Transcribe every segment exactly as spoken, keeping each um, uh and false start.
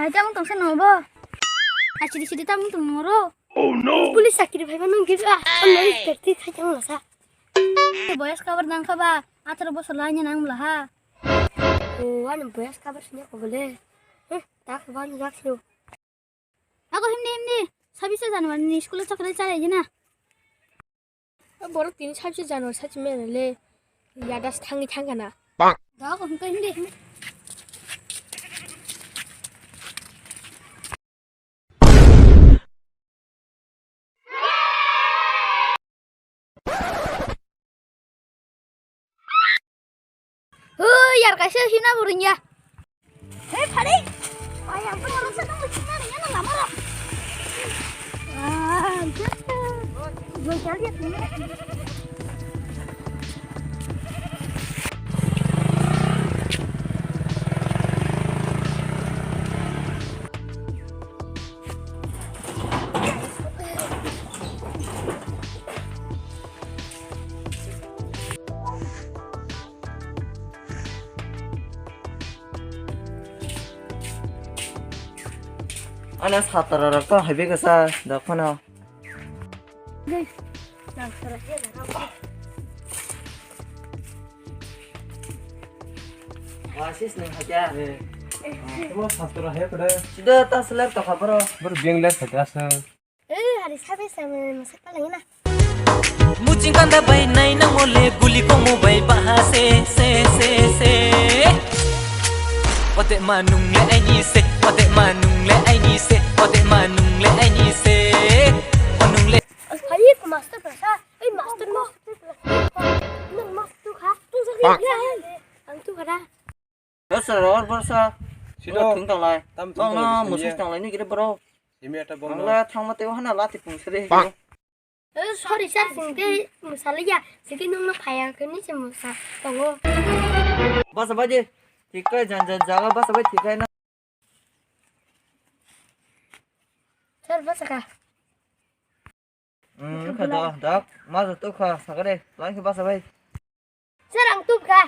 Ai, tamung tongsa no bo. Ai, sidi sidi tamung tong noro. Oh no. Police chakri phaiba nung gibra. Ano respect khai tang lasa. Boyas kabar nang kha ba, atharo bosor laina nang bla ha. O, ani boyas kabar sinya ko bole. Heh, ta ko ban jak sio. Ako himni himni, sabisa January ni school o chocolate chalai jina. Borok tini sabisa January sachi mene le, yadas thangi thangkana. Da ako himka himni himni. Hoi, yar kaisa hina bo ringya. Hei, phari. Ai, ang to orang sedang bercina ringya nang lama lah. Ah, gitu. Gue cari ya, punya. Ani satra rok to hai bega sa da phano. Dei, nang sara. Wasis nang haja. Eh. Tumo satra hai pada. Sida ta seler to kha bro. Bro beng ler kha asa. Eh, hari sabe sabe masak palang na. Muching kanda bai nai nang mole guli komo bai baha se, se, se, se. Ote manung le aini se, ote manung le aini se, ote manung le aini se. Onung le. Hai ko master prasa, ei master master prasa. Nang master tu kha. Tu sa kha. Ang tu kha. Basa ror basa. Sino. Thung tang lai. Tam thung tang lai, musus tang lai ni gire bro. Simi eta bom. Ang la thang ma teo hana lati pung sere. Eh, sorry sir, sing te musaliya. Sigi nung no phaya kani se musa. Tongo. Basa baje. Thikai jan jan jaga basa bai thikai na. Sir, basa ka. Hmm, kha da, da. Ma to kha, sagare. Lai khe basa bai. Sir, ang tup kha.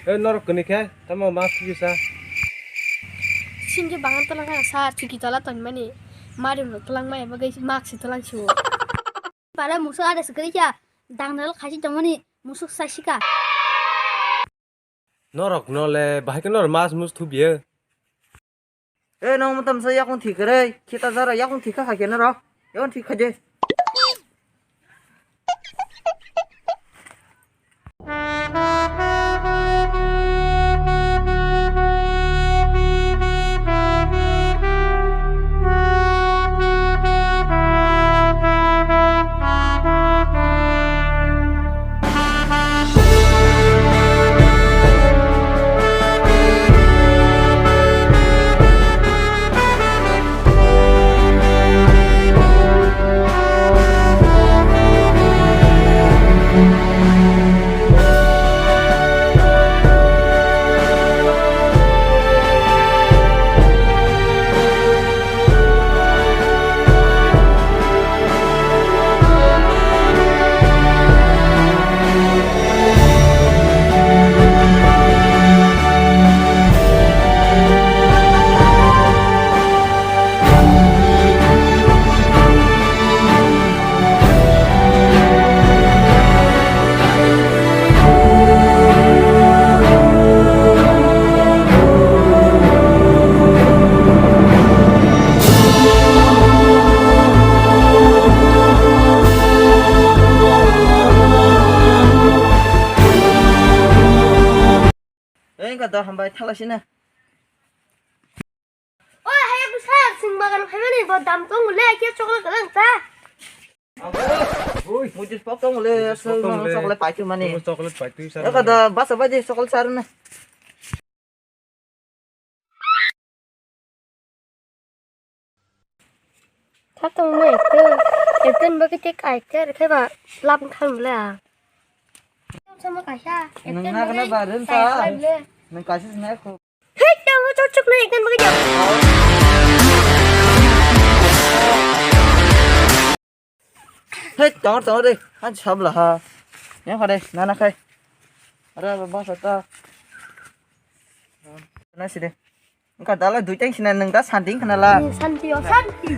Eh, norok kani khe, tamo mask kisa. Sinjo bangan tolang kha, sir, chuki tola tonmani. Mari no tolang mai, bagai mask si tolang siwo. Para musu ada sekali kya, dang dal khaji tongmani, musuk sasika. Norok no le bahai khe norok mas mus thubiyo. E nong mutam sa yakung thi kare, kita jara yakung thi kha kha khe norok. Yakung thi kha je. Engka da hambai thala sina. Oi, hai aku sir, sing bagan khaimani bo dam tong le, kya chocolate kalang ta. Ui, mujis pok tong le, chocolate paitu mani. Chocolate paitu sir. Engka da basa baje chocolate sir na. Kha tongma ekta, ekta ni bagwi tei kaisa rwkhe ba lab wngkha bwle a. Sama kaisa, ekta ni bagwi kaisa bwle. Nwng kaisa sinai kho. Hei, tamo chok chok na ekta ni bagwi tamo. Hei, tongor tongor de, han sabla ha. Yang kha de, nana khai. Ara ba basa ta. Na side. Engka dala dui tang sina nang da sanding kana la. Santi o santi.